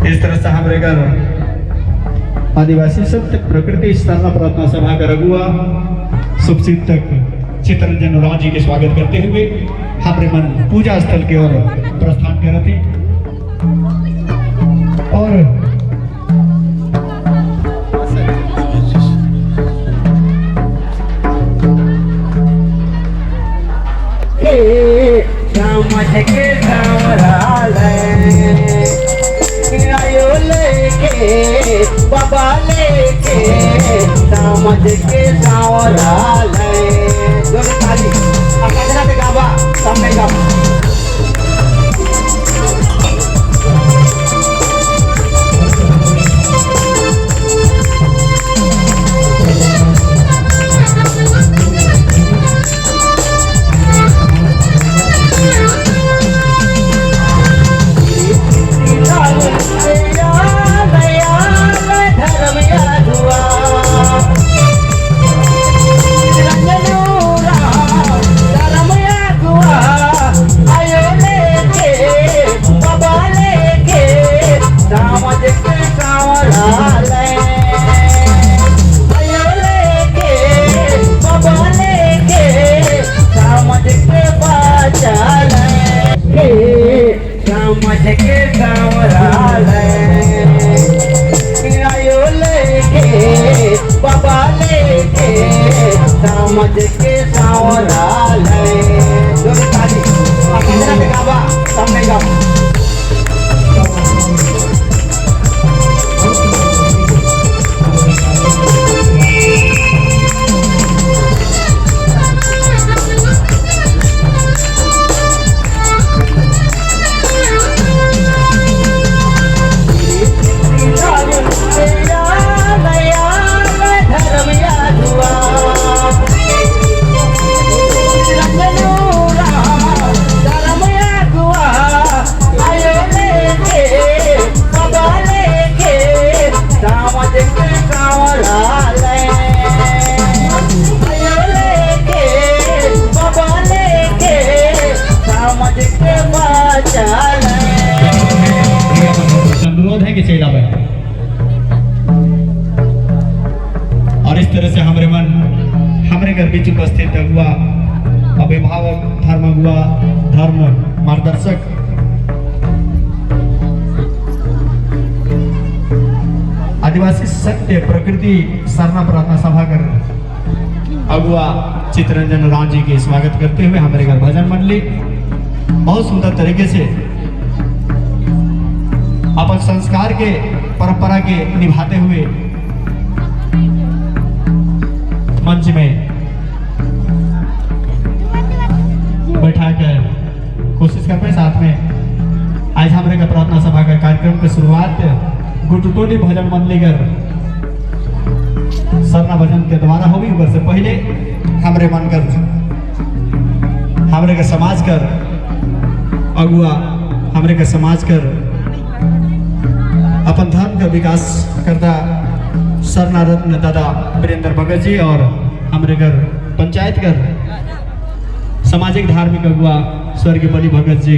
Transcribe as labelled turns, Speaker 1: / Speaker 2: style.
Speaker 1: इस तरह से हमारे घर आदिवासी सत्य प्रकृति सरना प्रार्थना सभा का रघुआ शुभचिंतक चितरंजन उरांव जी के स्वागत करते हुए हमारे मन पूजा स्थल की ओर प्रस्थान करते और
Speaker 2: समझ के आयो लेके बाबा लेके समझ के सावरा ताली गावा सामने गावा। समझ के सावरा गावा सामने गावा।
Speaker 1: अनुरोध है कि चला बैठे और इस तरह से हमारे मन हमारे घर बीच उपस्थित अगुआ अभिभावक धर्म अगुआ धर्म मार्गदर्शक आदिवासी सत्य प्रकृति सरना प्रार्थना सभा कर अगुआ चितरंजन राव जी के स्वागत करते हुए हमारे घर भजन मंडली बहुत सुंदर तरीके से अपन संस्कार के परंपरा के निभाते हुए मंच में बैठा कर कोशिश करते हैं। साथ में आज हमारे का प्रार्थना सभा का कार्यक्रम की शुरुआत गुटटोली भजन मंडली कर सरना भजन के द्वारा होगी। ऊपर से पहले हमारे मन कर हमारे का समाज कर अगुआ हमारे का समाज कर अपन धर्म का विकास करता सरना रत्न दादा वीरेंद्र भगत जी और हमारे घर पंचायत कर सामाजिक धार्मिक अगुआ स्वर्गीय बलि भगत जी।